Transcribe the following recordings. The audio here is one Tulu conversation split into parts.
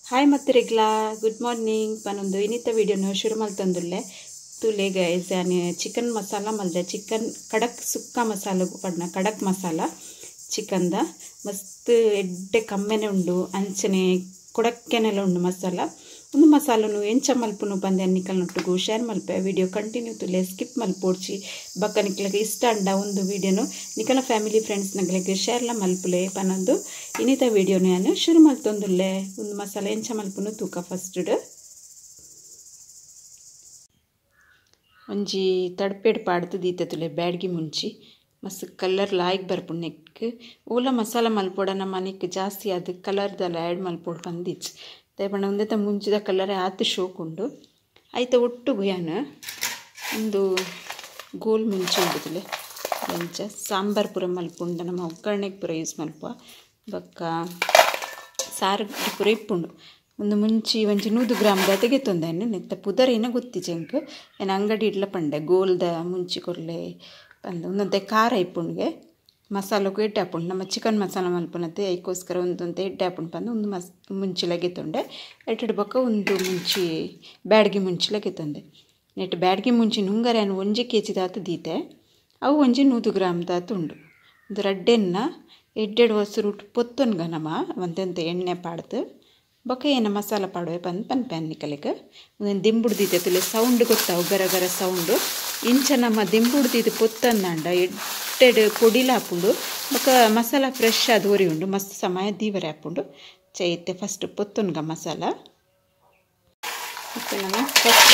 ಹಾಯ್ ಮತ್ತರೆಗ್ಲಾ ಗುಡ್ ಮಾರ್ನಿಂಗ್ ಪನೊಂದು ಇನ್ನಿತ ವಿಡಿಯೋನು ಶುರು ಮಲ್ತೊಂದುಲ್ಲೆ ತುಲೆ ಗೈಸ್ ಯಾನ್ ಚಿಕನ್ ಮಸಾಲ ಮಲ್ದೆ ಚಿಕನ್ ಕಡಕ್ ಸುಕ್ಕ ಮಸಾಲ ಪಡ್ನ ಕಡಕ್ ಮಸಾಲ ಚಿಕನ್ದ ಮಸ್ತ್ ಎಡ್ಡೆ ಕಮ್ಮೆನೆ ಉಂಡು ಅಂಚನೆ ಕೊಡಕ್ಕೆನೆಲ ಉಂಡು ಮಸಾಲ ಒಂದು ಮಸಾಲನು ಎಂಚ ಮಲ್ಪುನು ಪಂದೆ ನಿಕಲ್ನೊಟ್ಟುಗು ಶೇರ್ ಮಲ್ಪೆ ವಿಡಿಯೋ ಕಂಟಿನ್ಯೂ ತುಲೆ ಸ್ಕಿಪ್ ಮಲ್ಪೋಡ್ಚಿ ಬಕ್ಕ ನಿಕ್ಲಗೆ ಇಷ್ಟ ಅಂಡ ಒಂದು ವಿಡಿಯೋನು ನಿಕಲ ಫ್ಯಾಮಿಲಿ ಫ್ರೆಂಡ್ಸ್ ನಗಲಿಗೆ ಶೇರ್ಲ ಮಲ್ಪುಲೆ ಪನೊಂದು ಇನ್ನಿತ ವಿಡಿಯೋನು ಯಾನು ಶುರು ಮಲ್ತೊಂದುಲ್ಲೆ ಒಂದು ಮಸಾಲ ಎಂಚ ಮಲ್ಪುನು ತೂಕ ಫಸ್ಟ್ ಒಂಜಿ ತಡ್ಪೇಡ್ ಪಾಡ್ದು ದೀತ ತುಲೆ ಬ್ಯಾಡ್ಗಿ ಮುಂಚಿ ಮಸ್ತ್ ಕಲರ್ ಲಾಯ್ಕ್ ಬರ್ಪುಂಡು ನೆಕ್ ಓಲ ಮಸಾಲ ಮಲ್ಪೋಡ ನಮ್ಮ ನೆಕ್ ಜಾಸ್ತಿ ಅದು ಕಲರ್ದಲ್ಲ ಆ್ಯಡ್ ಮಲ್ಪೋಡು ಬಂದಿಚ್ಚು ದಾಯೆ ಒಂದೆತ ಮುಂಚಿದ ಕಲರ್ ಆತ್ ಶೋಕ್ ಉಂಡು ಐತ ಒಟ್ಟುಗು ಯಾನ್ ಒಂದು ಗೋಲ್ ಮುಂಚಿ ಉಂಡುದುಲೆ ಎಂಚ ಸಾಂಬಾರ್ ಪೂರ ಮಲ್ಪುಂಡು ನಮ್ಮ ಒಗ್ಗರಣೆಗೆ ಪೂರ ಯೂಸ್ ಮಲ್ಪ ಬೊಕ್ಕ ಸಾರು ಪೂರ ಇಪ್ಪುಂಡು ಒಂದು ಮುಂಚಿ ಒಂಜಿ 100 ಗ್ರಾಮ್ ದಾತ್ ಗೆತ್ತೊಂದೆ ನೆತ್ತ ಪುದರ್ ಏನ ಗೊತ್ತಿಜ್ಜಿ ಎಂಕ್ ಯಾನ್ ಅಂಗಡಿ ಇಡ್ಲ ಪಂಡೆ ಗೋಲ್ದ ಮುಂಚಿ ಕೊರ್ಲೆ ಪಂದ್ ಒಂದೊಂತೆ ಖಾರ ಇಪ್ಪುಂಡುಗೆ ಮಸಾಲಕ್ಕೂ ಎಡ್ಡೆ ಆಪುಂಡು ನಮ್ಮ ಚಿಕನ್ ಮಸಾಲ ಮಲ್ಪುನತೆ ಐಕೋಸ್ಕರ ಒಂದೊಂತೆ ಎಡ್ಡೆ ಆಪುಂಡು ಪಂದ್ ಒಂದು ಮಸ್ ಮುಂಚಿಲ ಗೆತ್ತೊಂಡೆ ಎಟ್ಟೆಡ್ ಬೊಕ್ಕ ಒಂದು ಮುಂಚಿ ಬ್ಯಾಡ್ಗಿ ಮುಂಚಿಲ ಗೆತ್ತೊಂದೆ ನೆಟ್ ಬ್ಯಾಡ್ಗಿ ಮುಂಚಿ ನುಂಗರೆ ಯಾನ್ 1 ಕೆಜಿ ದಾತ್ ದೀತೆ ಅವು ಒಂಜಿ 100 ಗ್ರಾಮ್ ದಾತ್ ಉಂಡು ಒಂದು ರಡ್ಡೆನ್ನ ಎಡ್ಡೆಡ್ ವಸುರುಟ್ ಪೊತ್ತೊನ್ಗ ನಮ ಒಂತೆಂತೆ ಎಣ್ಣೆ ಪಾಡ್ದು ಬೊಕ್ಕ ಏನ ಮಸಾಲ ಪಾಡುವೆ ಪಂದ್ ಪನ್ಪೆ ನಿಕಲೆಗ್ ಒಂದೊಂದು ದಿಂಬುಡು ದೀತೆ ತುಲೆ ಸೌಂಡ್ ಗೊತ್ತಾವು ಗರ ಗರ ಸೌಂಡು ಇಂಚ ನಮ್ಮ ದಿಂಬುಡು ದೀದ್ ಪೊತ್ತಂದಾಂಡ ಎಡ್ಡೆಡ್ ಪೊಡಿಲ ಆಪುಂಡು ಬೊಕ್ಕ ಮಸಾಲ ಫ್ರೆಶ್ ಆದ್ ಒರಿ ಉಂಡು ಮಸ್ತ್ ಸಮಯ ದೀವರೆ ಆಪುಂಡು ಚೈತೆ ಫಸ್ಟ್ ಪೊತ್ತೊನ್ಗ ಮಸಾಲ ಇತ್ತೆ ನಮ ಫಸ್ಟ್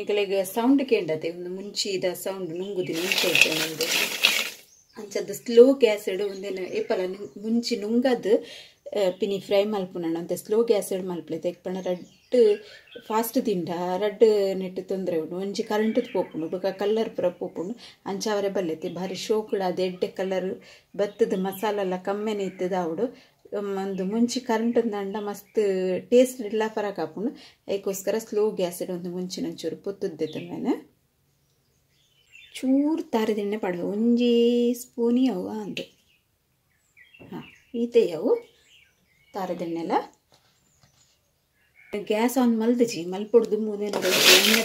ನಿಕಲೆಗ್ ಸೌಂಡ್ ಕೇಂಡತೆ ಒಂದು ಮುಂಚಿದ ಸೌಂಡ್ ನುಂಗುದಿ ಇಂಚ ಇತ್ತೆ ಒಂದು ಅಂಚದ ಸ್ಲೋ ಗ್ಯಾಸ್ ಒಂದೇನು ಏಪಲ ಮುಂಚಿ ನುಂಗದ್ ಪಿನಿ ಫ್ರೈ ಮಲ್ಪುನಣ ಅಂತ ಸ್ಲೋ ಗ್ಯಾಸ್ ಮಲ್ಪಲೆ ತೆಕ್ಪಣ ರಡ್ಡ್ ಫಾಸ್ಟ್ ದಿಂಡ ರಡ್ಡ್ ನೆಟ್ ತೊಂದರೆ ಉಂಡು ಒಂಜಿ ಕರೆಂಟ್ ಪೋಪುಂಡು ಬೊಕ್ಕ ಕಲ್ಲರ್ ಪೂರ ಪೋಪುಂಡು ಅಂಚ ಅವರೆ ಬಲ್ಲೆತಿ ಭಾರಿ ಶೋಕುಡ ಅದು ಎಡ್ಡೆ ಕಲರ್ ಬತ್ತದ ಮಸಾಲೆಲ್ಲ ಕಮ್ಮೆನೆ ಇತ್ತದ ಆವಡು ಒಂದು ಮುಂಚಿ ಕರೆಂಟ್ ದಂಡ ಮಸ್ತ್ ಟೇಸ್ಟ್ ಎಲ್ಲ ಫರಕ್ ಆಪುಂಡು ಐಕೋಸ್ಕರ ಸ್ಲೋ ಗ್ಯಾಸ್ ಒಂದು ಮುಂಚಿನ ಒಂಚೂರು ಪೊತ್ತುದ್ದೆ ಮೇನೆ ಚೂರು ತಾರದೆಣ್ಣೆ ಪಾಡುವೆ ಒಂಜಿ ಸ್ಪೂನಿ ಅವು ಅಂದು ಹಾಂ ಈತೆ ಅವು ತಾರದೆಣ್ಣೆಲ್ಲ ಗ್ಯಾಸ್ ಆನ್ ಮಲ್ದಿಜಿ ಮಲ್ಪೊಡ್ದು ಮೂನೆ ಎಣ್ಣೆ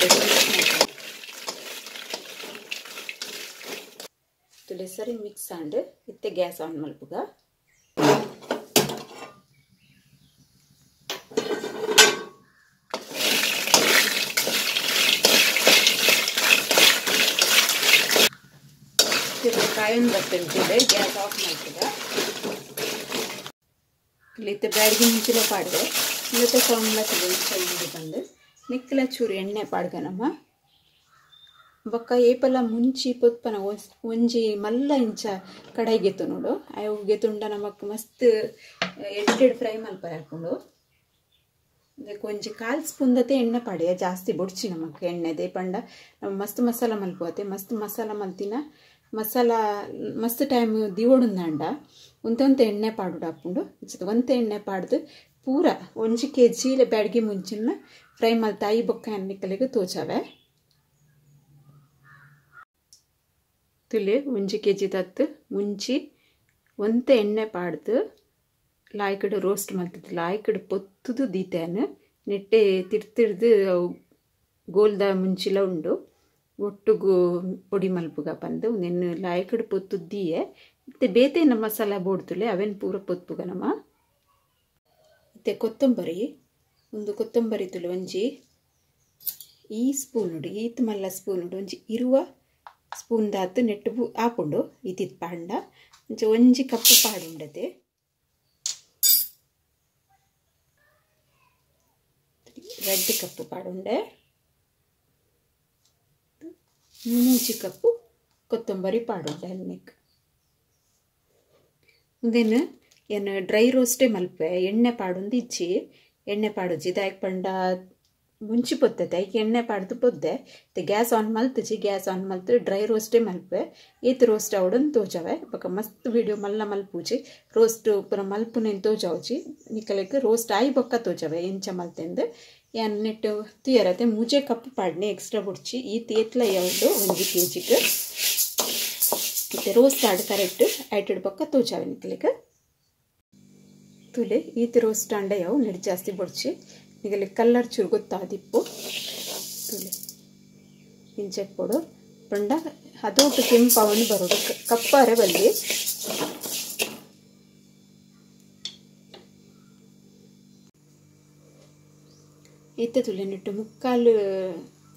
ತುಲೆ ಸರಿ ಮಿಕ್ಸ್ ಆಂಡ್ ಇತ್ತೆ ಗ್ಯಾಸ್ ಆನ್ ಮಲ್ಪುಗ ಕಾಯೊಂದು ಬರ್ತಂತಿದೆ ಗ್ಯಾಸ್ ಆಫ್ ಮಲ್ಪುಗ ಇತ್ತೆ ಬ್ಯಾಡ್ಗಿ ಮುಂಚಿಲ ಪಾಡ್ದೆ ಇವತ್ತೆ ಸೌಂಡ್ಲ ಚಂದ ಬಂದು ನಿಕ್ಕಲ ಚೂರು ಎಣ್ಣೆ ಪಾಡ್ಗ ನಮ್ಮ ಬೊಕ್ಕ ಏಪಲ ಮುಂಚಿ ಪೊತ್ಪನ ಒಂಜಿ ಮಲ್ಲ ಇಂಚ ಕಡಾಯಿ ಗೆತ್ತು ನೋಡು ಅವು ಗೆತ್ತುಂಡ ನಮಕ್ ಮಸ್ತ್ ಎಡ್ಡೆಡ್ ಫ್ರೈ ಮಲ್ಪರೆ ಹಾಕೊಂಡು ಅದಕ್ಕೆ ಒಂಜಿ ಕಾಲು ಸ್ಪೂನ್ ದತೆ ಎಣ್ಣೆ ಪಾಡಿಯ ಜಾಸ್ತಿ ಬೊಡ್ಚಿ ನಮಕ್ ಎಣ್ಣೆ ದೇಪಂಡ ನಮ್ಮ ಮಸ್ತ್ ಮಸಾಲ ಮಲ್ಪುವತೆ ಮಸ್ತ್ ಮಸಾಲ ಮಲ್ತಿನ ಮಸಾಲ ಮಸ್ತ್ ಟೈಮ್ ದಿವೊಡುಂದಾಂಡ ಒಂತೊಂತೆ ಎಣ್ಣೆ ಪಾಡುಡು ಆಪುಂಡು ಒಂತೆ ಎಣ್ಣೆ ಪಾಡ್ದು ಪೂರ 1 ಕೆಜಿ ಬ್ಯಾಡ್ಗಿ ಮುಂಚಿನ ಫ್ರೈ ಮಲ್ತಾಯಿ ಬೊಕ್ಕ ನಿಕ್ಕಲಿಗೆ ತೋಚವೆ ತುಲೆ 1 ಕೆಜಿ ತತ್ತು ಮುಂಚಿ ಒಂತೆ ಎಣ್ಣೆ ಪಾಡ್ದು ಲಾಯ್ಕಡು ರೋಸ್ಟ್ ಮಲ್ತದ್ದು ಲಾಯ್ಕಡು ಪೊತ್ತುದು ದೀತೇನು ನೆಟ್ಟೆ ತಿರ್ತಿರ್ದು ಗೋಲ್ದ ಮುಂಚಿಲ ಉಂಡು ಒಟ್ಟುಗು ಪೊಡಿ ಮಲ್ಪುಗ ಪಂದು ಒಂದೆನ್ನು ಲಾಯ್ಕಡು ಪೊತ್ತುದ್ದೀಯೆ ಇತ್ತೆ ಬೇತೇನ ಮಸಾಲ ಬೋಡ್ತುಲೆ ಅವೇನು ಪೂರ ಪೊತ್ಪುಗ ನಮ್ಮ ಇತ್ತೆ ಕೊತ್ತಂಬರಿ ಒಂದು ಕೊತ್ತಂಬರಿ ತುಲೆ ಒಂಜಿ ಈ ಸ್ಪೂನ್ ಉಂಡು ಈತ್ ಮಲ್ಲ ಸ್ಪೂನ್ ಉಂಡು ಒಂಜಿ ಇರುವ ಸ್ಪೂನ್ ದಾತು ನೆಟ್ಟು ಆಪುಂಡು ಈತಿತ್ ಪಾಂಡ ಒಂಜಿ ಒಂಜಿ ಕಪ್ಪು ಪಾಡುಂಡತೆ ರೆಡ್ ಕಪ್ಪು ಪಾಡುಂಡೆ 3 ಕಪ್ಪು ಕೊತ್ತಂಬರಿ ಪಾಡುಂಡೆ ನೆಕ್ ಒಂದೇನು ಏನು ಡ್ರೈ ರೋಸ್ಟೇ ಮಲ್ಪೆ ಎಣ್ಣೆ ಪಾಡೊಂದು ಇಚ್ಚಿ ಎಣ್ಣೆ ಪಾಡುಜಿ ದಾಯಕ್ ಪಂಡ ಮುಂಚಿ ಪೊತ್ತತೆ ಐಕ್ ಎಣ್ಣೆ ಪಾಡ್ದು ಪೊದ್ದೆ ಮತ್ತೆ ಗ್ಯಾಸ್ ಆನ್ ಮಲ್ತುಜಿ ಗ್ಯಾಸ್ ಆನ್ ಮಲ್ತು ಡ್ರೈ ರೋಸ್ಟೇ ಮಲ್ಪೆ ಏತ್ ರೋಸ್ಟ್ ಅವಡನ್ ತೋಜವೆ ಬೊಕ್ಕ ಮಸ್ತ್ ವಿಡಿಯೋ ಮಲ್ಲ ಮಲ್ಪೂಜಿ ರೋಸ್ಟ್ ಪೂರ ಮಲ್ಪುನೇನು ತೋಜಾವುಜಿ ನಿಕಲೆಗ್ ರೋಸ್ಟ್ ಆಯಿ ಬೊಕ್ಕ ತೋಜವೆ ಎಂಚ ಮಲ್ತೆಂದು ಯಾನ್ ನೆಟ್ಟು ತುಯರತೆ 3 ಕಪ್ ಪಾಡ್ನೆ ಎಕ್ಸ್ಟ್ರಾ ಬುಡ್ಚಿ ಈ ತೇತ್ಲ ಯಾವುದು 1 ಕೆಜಿಗೆ ಮತ್ತೆ ರೋಸ್ಟ್ ಆಡ್ ಕರೆಕ್ಟ್ ಐಟೆಡ್ ಬೊಕ್ಕ ತೋಜಾವೆ ನಿಕಲೆಗ್ ತುಲೆ ಈತ ರೋಸ್ಟ್ ಅಂಡ ಯಾವು ನೆಡ್ ಜಾಸ್ತಿ ಬೊಡ್ಚಿ ನಿಗಲಿ ಕಲ್ಲರ್ ಚೂರು ಗೊತ್ತಾದಿಪ್ಪು ತುಲೆ ಇಂಚೆಪ್ಪೊಡು ಪಂಡ ಅದೋಟು ಕೆಂಪವನು ಬರೋಡು ಕಪ್ಪಾರೆ ಬಲ್ಲಿ ಈತ ತುಲೆ ನೆಟ್ಟು ಮುಕ್ಕಾಲು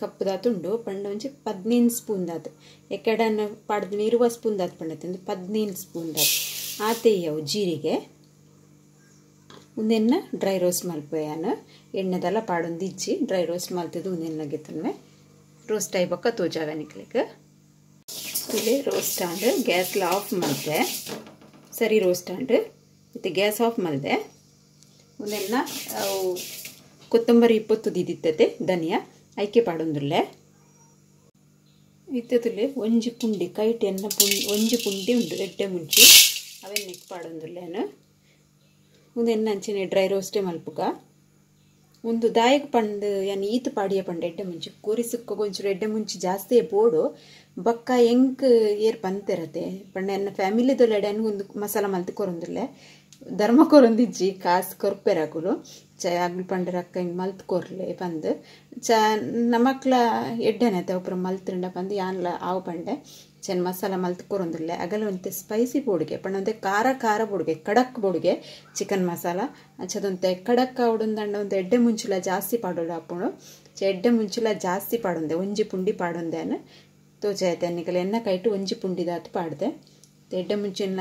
ಕಪ್ ದಾತುಂಡು ಪಂಡ ಒಂಜಿ 15 ಸ್ಪೂನ್ ದಾತು ಎಕ್ಕಡನ ಪಾಡ್ದಿನ 20 ಸ್ಪೂನ್ ದಾತು ಪಂಡತ್ತೆ 15 ಸ್ಪೂನ್ ದಾತು ಆತೆಯವು ಜೀರಿಗೆ ಉಂದೆನ್ನ ಡ್ರೈ ರೋಸ್ಟ್ ಮಲ್ಪಯಾನ ಎಣ್ಣೆದೆಲ್ಲ ಪಾಡೊಂದು ಇಜ್ಜಿ ಡ್ರೈ ರೋಸ್ಟ್ ಮಲ್ತದ್ದು ಉಂದೆನ್ನ ಗೆತ್ತನ್ವೆ ರೋಸ್ಟ್ ಆಯಿ ಬೊಕ್ಕ ತೋಜಾವೆ ನಿಕ್ಲೆಗ್ ತುಲೆ ರೋಸ್ಟ್ ಆಂಡ್ ಗ್ಯಾಸ್ಲ ಆಫ್ ಮಲ್ತೆ ಸರಿ ರೋಸ್ಟ್ ಆಂಡ್ ಇತ್ತೆ ಗ್ಯಾಸ್ ಆಫ್ ಮಲ್ದೆ ಉಂದೆನ್ನ ಕೊತ್ತಂಬರಿ ಇಪ್ಪತ್ತು ದಿದಿತ್ತತೆ ಧನಿಯಾ ಐಕೆ ಪಾಡೊಂದುಲ್ಲೆ ಇತ್ತೆ ತುಲೆ ಒಂಜಿ ಪುಂಡಿ ಕೈಟ್ ಎನ್ನ ಒಂಜಿ ಪುಂಡಿ ಉಂಡು ಎಡ್ಡೆ ಮುಂಚಿ ಅವೆನ್ನೆಕ್ ಪಾಡೊಂದುಲ್ಲೇನು ಉಂದೆನ್ನ ಅಂಚನೆ ಡ್ರೈ ರೋಸ್ಟೇ ಮಲ್ಪುಗ ಒಂದು ದಾಯಕ್ ಪಂಡ್ ಯಾನ್ ಈತ್ ಪಾಡಿಯ ಪಂಡ ಎಡ್ಡೆ ಮುಂಚಿ ಕೋರಿ ಸುಕ್ಕ ಒಂಚೂರು ಎಡ್ಡೆ ಮುಂಚಿ ಜಾಸ್ತಿ ಬೋಡು ಬಕ್ಕ ಎಂಕ್ ಏರ್ ಪಂತಿರತೆ ಪಂಡ ಎನ್ನ ಫ್ಯಾಮಿಲಿದೊಲೆಡೆ ಒಂದು ಮಸಾಲ ಮಲ್ತು ಕೊರೊಂದುಲ್ಲೆ ಧರ್ಮ ಕೊರೊಂದಿಜ್ಜಿ ಕಾಸು ಕೊರ್ಪೆರಾಕುಲು ಚ ಅಗ್ಲು ಪಂಡರ ಅಕ್ಕ ಹಿಂಗೆ ಮಲ್ತು ಕೊರ್ಲೆ ಪಂದ್ ಚ ನಮಕ್ಲ ಎಡ್ಡೆನೈತೆ ಒಬ್ಬರು ಮಲ್ತ್ರಂಡ ಪಂದ್ ಯಾನ್ಲ ಆವು ಪಂಡೆ ಚೆನ್ನ ಮಸಾಲ ಮಲ್ತು ಕೊರೊಂದುಲ್ಲೆ ಅಗಲ ಒಂತೆ ಸ್ಪೈಸಿ ಬೋಡ್ಗೆ ಪಂಡ ಒಂತೆ ಖಾರ ಖಾರ ಬೋಡ್ಗೆ ಕಡಕ್ ಬೋಡ್ಗೆ ಚಿಕನ್ ಮಸಾಲ ಅಂಚದೊಂತೆ ಕಡಕ್ ಆವಡೊಂದಂಡ ಒಂದು ಎಡ್ಡೆ ಮುಂಚುಲ ಜಾಸ್ತಿ ಪಾಡೋಡು ಆಪುಂಡು ಚ ಎಡ್ಡೆ ಮುಂಚುಲ ಜಾಸ್ತಿ ಪಾಡೊಂದೆ ಒಂಜಿ ಪುಂಡಿ ಪಾಡೊಂದೆ ತೋಜಾಯ್ತೆ ನಿಕಲ ಎನ್ನ ಕೈಟು ಒಂಜಿ ಪುಂಡಿದಾತು ಪಾಡ್ದೆ ಎಡ್ಡೆ ಮುಂಚಿನ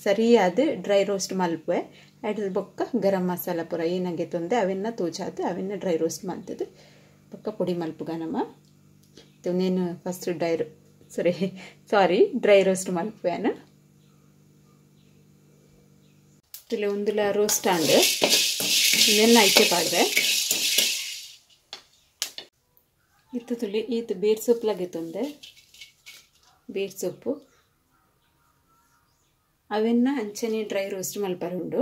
ಸರಿಯಾದ ಡ್ರೈ ರೋಸ್ಟ್ ಮಲ್ಪುವೆ ಅಡ್ದು ಬೊಕ್ಕ ಗರಂ ಮಸಾಲ ಪೂರ ಏನಾಗೆ ತೊಂದೆ ಅವೆನ್ನ ತೋಜಾದು ಅವೆನ್ನ ಡ್ರೈ ರೋಸ್ಟ್ ಮಲ್ತದ್ದು ಬೊಕ್ಕ ಪೊಡಿ ಮಲ್ಪುಗ ನಮ್ಮ ನೇನು ಫಸ್ಟ್ ಡ್ರೈ ರೋಸ್ಟ್ ಮಲ್ಪುವೆನು ತುಲೆ ಒಂದುಲ ರೋಸ್ಟ್ ಆಂಡ್ ಇನ್ನೆನ್ನ ಐಕೆ ಪಾಡ್ವೆ ಇತ್ತು ತುಲೆ ಈತ ಬೇರ್ ಸೊಪ್ಪುಲಾಗೆ ತೊಂದೆ ಬೇರ್ ಸೊಪ್ಪು ಅವೆನ್ನ ಅಂಚನೆ ಡ್ರೈ ರೋಸ್ಟ್ ಮಲ್ಪರುಂಡು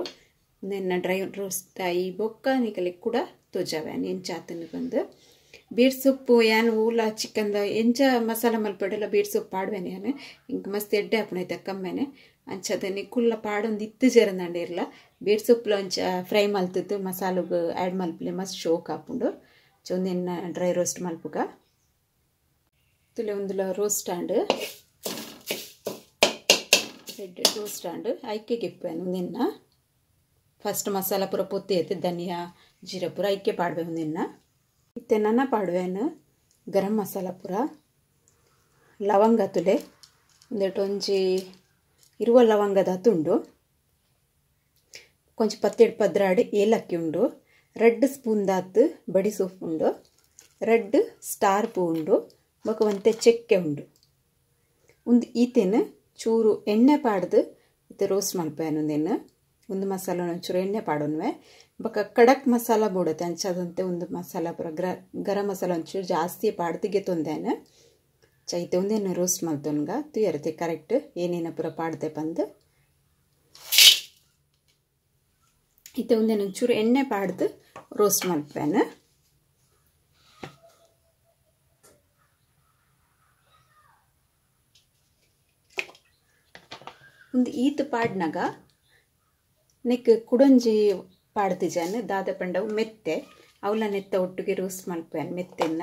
ಉಂದೆನ್ನ ಡ್ರೈ ರೋಸ್ಟ್ ಆಯಿ ಬೊಕ್ಕ ನಿಕಲೆ ಕೂಡ ತೋಜಾವೆ ಎಂಚ ಆತನ ಬಂದು ಬೇರ್ ಸೊಪ್ಪು ಯಾನ್ ಊಲ ಚಿಕನ್ದ ಎಂಚ ಮಸಾಲ ಮಲ್ಪಡೆಲ್ಲ ಬೇರ್ ಸೊಪ್ಪು ಪಾಡ್ವೇನೆ ಯಾನ್ ಇಂಕ್ ಮಸ್ತ್ ಎಡ್ಡೆ ಆಪುಣೈತೆ ಕಮ್ಮೆನೆ ಅಂಚದ ನಿಕುಲ್ಲ ಪಾಡೊಂದು ಇತ್ತು ಜೇರಂದಂಡ ಇರ್ಲ ಬೇರ್ ಸೊಪ್ಪುಲ ಒಂಚ ಫ್ರೈ ಮಲ್ತದ್ದು ಮಸಾಲುಗ್ ಆ್ಯಡ್ ಮಲ್ಪಲೆ ಮಸ್ತ್ ಶೋಕ್ ಆಪುಂಡು ಚೊಂದೆನ್ನ ಡ್ರೈ ರೋಸ್ಟ್ ಮಲ್ಪುಗ ತುಲೆ ಒಂದುಲ ರೋಸ್ಟ್ ಆಂಡ್ ರೆಡ್ ರೋಸ್ಟ್ ಆಂಡ್ ಐಕೆ ಗೆಪ್ಪೇನು ಉಂದೆನ್ನ ಫಸ್ಟ್ ಮಸಾಲ ಪೂರ ಪೊತ್ತಿ ಐತೆ ಧನಿಯಾ ಜೀರಾ ಪೂರ ಐಕೆ ಪಾಡ್ವೆ ಉಂದೆನ್ನ ಇತ್ತೆ ನನ್ನ ಪಾಡ್ವೇನು ಗರಂ ಮಸಾಲ ಪೂರ ಲವಂಗ ತುಲೆ ಒಂದೆಟ್ ಒಂಜಿ ಇರುವ ಲವಂಗದ ತುಂಡು ಕೊಂಚ ಪತ್ತೆಡ್ ಪದ್ರಾಡು ಏಲಕ್ಕಿ ಉಂಡು ರೆಡ್ ಸ್ಪೂನ್ ದಾತ್ ಬಡಿ ಸೋಪ್ ಉಂಡು ರೆಡ್ ಸ್ಟಾರ್ ಪೂ ಉಂಡು ಬೊಕ ಒಂತೆ ಚೆಕ್ಕೆ ಉಂಡು ಒಂದು ಈತೆನ ಚೂರು ಎಣ್ಣೆ ಪಾಡ್ದು ಇತ್ತೆ ರೋಸ್ಟ್ ಮಲ್ಪೇನು ಒಂದೇನು ಒಂದು ಮಸಾಲ ಒಂಚೂರು ಎಣ್ಣೆ ಪಾಡೋನ್ವೆ ಬೊಕ ಕಡಕ್ ಮಸಾಲ ಬೋಡತ್ತೆ ಅಂಚದಂತೆ ಒಂದು ಮಸಾಲ ಪೂರ ಗರಂ ಮಸಾಲ ಒಂಚೂರು ಜಾಸ್ತಿ ಪಾಡ್ದು ಗೆತ್ತೊಂದೇನು ಚೈತೆ ಒಂದೇನು ರೋಸ್ಟ್ ಮಲ್ತೊನ್ಗ ತುಯರತೆ ಕರೆಕ್ಟ್ ಏನೇನು ಪೂರ ಪಾಡ್ದೆ ಪಂದು ಇತ್ತೆ ಒಂದೇನು ಒಂಚೂರು ಎಣ್ಣೆ ಪಾಡ್ದು ರೋಸ್ಟ್ ಮಲ್ಪೇನು ಒಂದು ಈತ್ ಪಾಡ್ನಾಗ ನೆಕ್ ಕುಡೊಂಜಿ ಪಾಡ್ತಿಜಾನ ದಾದ ಪಂಡವು ಮೆತ್ತೆ ಅವಲ ನೆತ್ತ ಒಟ್ಟಿಗೆ ರೋಸ್ಟ್ ಮಲ್ಪೇನು ಮೆತ್ತೆನ್ನ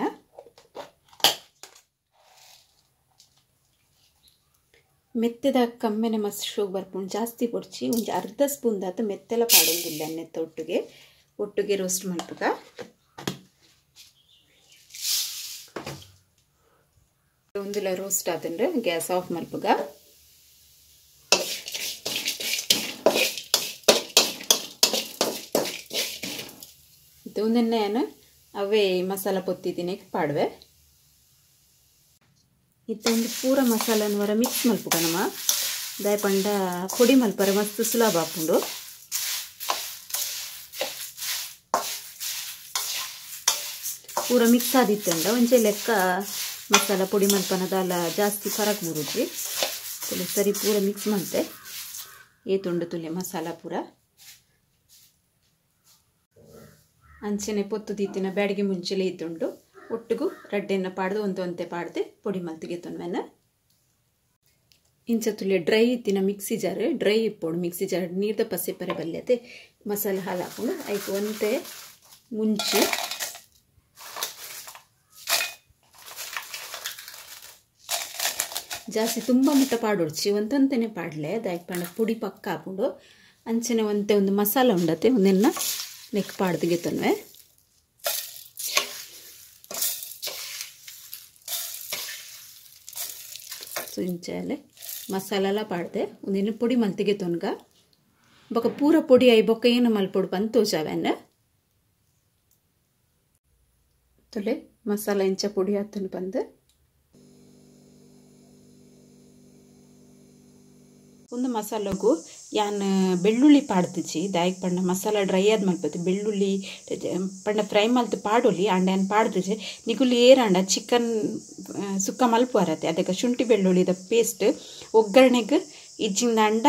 ಮೆತ್ತೆದ ಕಮ್ಮೆನೆ ಮಸ್ತ್ ಶೋಗ್ ಬರ್ಪುಂಡು ಜಾಸ್ತಿ ಪೊಡ್ಚಿ ಒಂಜಿ ಅರ್ಧ ಸ್ಪೂನ್ ದಾತ ಮೆತ್ತೆಲ ಪಾಡೊಂದಿಲ್ಲ ನೆತ್ತ ಒಟ್ಟಿಗೆ ಒಟ್ಟಿಗೆ ರೋಸ್ಟ್ ಮಲ್ಪುಗ ಒಂದುಲ ರೋಸ್ಟ್ ಆತಂದ್ರೆ ಗ್ಯಾಸ್ ಆಫ್ ಮಲ್ಪುಗ ಒಂದನ್ನೇ ಅವೇ ಮಸಾಲ ಪೊತ್ತಿದ್ದೀನಿ ಪಾಡ್ವೆ ಇತ್ತೆ ಒಂದು ಪೂರ ಮಸಾಲನ ವರ ಮಿಕ್ಸ್ ಮಲ್ಪುಗ ನಮ್ಮ ದಾಯ ಪಂಡ ಪೊಡಿ ಮಲ್ಪರೆ ಮಸ್ತ್ ಸುಲಭ ಆಪುಂಡು ಪೂರ ಮಿಕ್ಸ್ ಆದಿತ್ತಂಡ ಒಂಚೆ ಲೆಕ್ಕ ಮಸಾಲ ಪೊಡಿ ಮಲ್ಪನದಲ್ಲ ಜಾಸ್ತಿ ಫರಕ್ ಬುರುಜಿ ತುಲೆ ಸರಿ ಪೂರ ಮಿಕ್ಸ್ ಮಲ್ತೆ ಏತುಂಡು ತುಲೆ ಮಸಾಲ ಪೂರ ಅಂಚನೆ ಪೊತ್ತು ದೀತಿನ ಬ್ಯಾಡಿಗೆ ಮುಂಚೆಲೆ ಇತ್ತುಂಡು ಒಟ್ಟಿಗೂ ರಡ್ಡೆನ್ನ ಪಾಡ್ದು ಒಂತೆ ಒಂತೆ ಪಾಡ್ದೆ ಪೊಡಿ ಮಲ್ತಿಗೆ ತೊನ್ಮೆನ. ಇಂಚ ತುಲೆ ಡ್ರೈ ಇತ್ತಿನ ಮಿಕ್ಸಿ ಜಾರ್ ಡ್ರೈ ಇಪ್ಪೋಡು ಮಿಕ್ಸಿ ಜಾರ್ ನೀರ್ದ ಪಸೆ ಪರೆ ಬಲ್ಯತೆ ಮಸಾಲೆ ಹಾಲು ಹಾಕೊಂಡು ಐಕ್ ಒಂತೆ ಮುಂಚಿ ಜಾಸ್ತಿ ತುಂಬ ಮುಟ್ಟ ಪಾಡೊಡ್ಚಿ ಒಂತಂತೆನೆ ಪಾಡಲೆ ದಾಯಕ್ ಪಂಡ ಪುಡಿ ಪಕ್ಕ ಹಾಕೊಂಡು ಅಂಚನೆ ಒಂತೆ ಒಂದು ಮಸಾಲೆ ಉಂಡತೆ ಒಂದೆನ್ನ ನೆಕ್ ಪಾಡ್ದಿಗೆ ತನ್ವೆ ಸೊ ಇಂಚಲೆ ಮಸಾಲೆಲ್ಲ ಪಾಡ್ದೆ ಒಂದಿನ ಪೊಡಿ ಮಲ್ತಿಗೆ ತೊನ್ಗ ಬೊಕ ಪೂರ ಪೊಡಿ I ಬೊಕ್ಕ ಏನು ಮಲ್ಪೊಡು ಪಂದ್ ತೋಜಾವೆನ್ ತುಲೆ ಮಸಾಲೆ ಇಂಚ ಪೊಡಿ ಆತನು ಬಂದು ಒಂದು ಮಸಾಲೆಗು ಯಾನ್ ಬೆಳ್ಳುಳ್ಳಿ ಪಾಡ್ತಿಚಿ ದಾಯಕ್ ಪಂಡ ಮಸಾಲ ಡ್ರೈ ಆದ ಮಲ್ಪತಿ ಬೆಳ್ಳುಳ್ಳಿ ಪಂಡ ಫ್ರೈ ಮಲ್ತು ಪಾಡೊಲಿ ಅಂಡ ಯಾನ್ ಪಾಡ್ತಿಚಿ ನಿಗುಲಿ ಏರಾಂಡ ಚಿಕನ್ ಸುಕ್ಕ ಮಲ್ಪುವರತೆ ಅದಕ್ಕೆ ಶುಂಠಿ ಬೆಳ್ಳುಳ್ಳಿದ ಪೇಸ್ಟ್ ಒಗ್ಗರಣೆಗೆ ಇಜ್ಜಿಂದ ಅಂಡ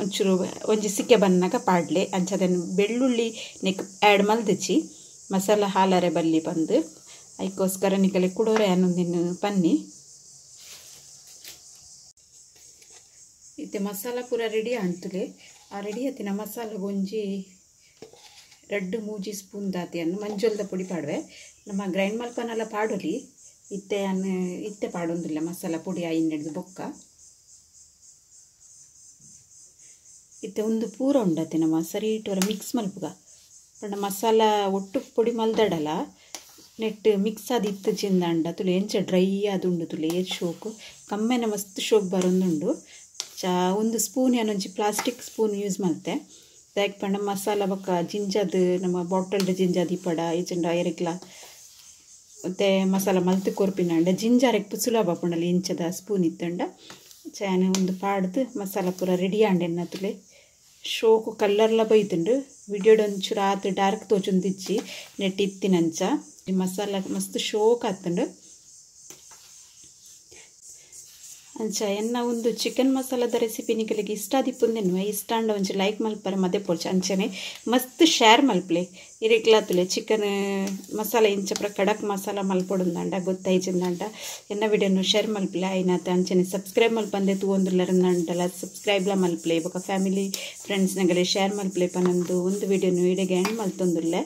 ಒಂಚೂರು ಒಂಜಿ ಸಿಕ್ಕೆ ಬನ್ನಾಗ ಪಾಡ್ಲೆ ಅಂಚ ಅದನ್ನು ಬೆಳ್ಳುಳ್ಳಿ ನೆಕ್ ಆ್ಯಡ್ ಮಲ್ದಿಚಿ ಮಸಾಲ ಹಾಲರೆ ಬಲ್ಲಿ ಬಂದು ಅದಕ್ಕೋಸ್ಕರ ನಿಗಲೆ ಕುಡೋರೆ ಅನ್ನೊಂದಿನ ಪನ್ನಿ ಇತ್ತೆ ಮಸಾಲ ಪೂರ ರೆಡಿ ಆಂತುಲೆ ಆ ರೆಡಿ ಆತಿನ ಮಸಾಲ ಒಂಜಿ ರಡ್ಡು ಮೂಜಿ ಸ್ಪೂನ್ ದಾತಿಯನ್ನು ಮಂಜೊಲ್ದ ಪೊಡಿ ಪಾಡುವೆ ನಮ್ಮ ಗ್ರೈಂಡ್ ಮಲ್ಪನೆಲ್ಲ ಪಾಡೊಲಿ ಇತ್ತೆ ಅನ್ನ ಇತ್ತೆ ಪಾಡೊಂದಿಲ್ಲ ಮಸಾಲ ಪೊಡಿ ಆಯಿನೆಡ್ದು ಬೊಕ್ಕ ಇತ್ತೆ ಒಂದು ಪೂರ ಉಂಡತಿ ನಮ್ಮ ಸರಿ ಇಟ್ಟುವರ ಮಿಕ್ಸ್ ಮಲ್ಪುಗ ಪಂಡ ಮಸಾಲ ಒಟ್ಟು ಪೊಡಿ ಮಲ್ದಡಲ ನೆಟ್ ಮಿಕ್ಸ್ ಆದ ಇತ್ತು ಚಿಂದಾಂಡ ತುಲೆ ಎಂಚ ಡ್ರೈ ಆದುಂಡು ತುಲೆ ಏತ್ ಶೋಕು ಕಮ್ಮೆನ ಮಸ್ತ್ ಶೋಕ್ ಬರೊಂದುಂಡು ಚಾ ಒಂದು ಸ್ಪೂನ್ ಏನೊಂಜಿ ಪ್ಲಾಸ್ಟಿಕ್ ಸ್ಪೂನ್ ಯೂಸ್ ಮಲ್ತೆ ದಾಯಕ್ ಪಂಡ ಮಸಾಲ ಬೊಕ್ಕ ಜಿಂಜಾದ ನಮ್ಮ ಬಾಟಲ್ಡ್ ಜಿಂಜಾದ ಇಪ್ಪಡ ಇಜ್ಜಿಂಡ ಎರೆಗ್ಲ ಮತ್ತೆ ಮಸಾಲ ಮಲ್ತು ಕೊರ್ಪಿನಂಡ ಜಿಂಜಾರೆಗ್ ಸುಲಭ ಪುಂಡಲಿ ಇಂಚದ ಸ್ಪೂನ್ ಇತ್ತಂಡ ಚಾನ ಒಂದು ಪಾಡ್ದು ಮಸಾಲ ಪೂರ ರೆಡಿ ಆಂಡ್ ಎನ್ನತುಲೆ ಶೋಕು ಕಲ್ಲರ್ಲ ಬೈತುಂಡು ವಿಡಿಯೋಡ್ ಒಂಚೂರು ಆತ್ ಡಾರ್ಕ್ ತೋಚೊಂದಿಜ್ಜಿ ನೆಟ್ ಇತ್ತಿನಂಚ ಈ ಮಸಾಲ ಮಸ್ತ್ ಶೋಕ್ ಆತುಂಡು ಅಂಚ ಎನ್ನ ಒಂದು ಚಿಕನ್ ಮಸಾಲದ ರೆಸಿಪಿ ನಿಕಲಿಗೆ ಇಷ್ಟ ಆದಿಪ್ಪುಂದೆನ್ನುವೆ ಇಷ್ಟ ಅಂಡ ಒಂಜಿ ಲೈಕ್ ಮಲ್ಪರೆ ಮದೆ ಪೋಲ್ಚ ಅಂಚನೆ ಮಸ್ತ್ ಶೇರ್ ಮಲ್ಪಲೆ ಇರೆಗ್ಲಾತುಲೆ ಚಿಕನ್ ಮಸಾಲ ಇಂಚ ಪೂರ ಕಡಕ್ ಮಸಾಲ ಮಲ್ಪೊಡುಂದಾಂಡ ಗೊತ್ತಾಯ್ಚಿಂದಾಂಡ ಎನ್ನ ವಿಡಿಯೋನು ಶೇರ್ ಮಲ್ಪಲೆ ಆಯ್ನಾತ ಅಂಚನೆ ಸಬ್ಸ್ಕ್ರೈಬ್ ಮಲ್ಪಂದೆ ತೂವೊಂದುಲ್ಲರಂದಾಂಡಲ ಸಬ್ಸ್ಕ್ರೈಬ್ಲ ಮಲ್ಪಲೆ ಬೊಕ ಫ್ಯಾಮಿಲಿ ಫ್ರೆಂಡ್ಸ್ ನಗಲೆ ಶೇರ್ ಮಲ್ಪಲೆ ಪನೊಂದು ಒಂದು ವಿಡಿಯೋನು ಇಡೆಗೆ ಎಂಡ್ ಮಲ್ತೊಂದುಲ್ಲೆ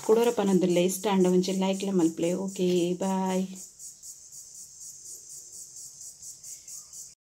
ಕುಡೋರ ಪನೊಂದುಲ್ಲೆ ಇಷ್ಟ ಅಂಡ ಒಂಜಿ ಲೈಕ್ಲ ಮಲ್ಪಲೆ. Okay bye.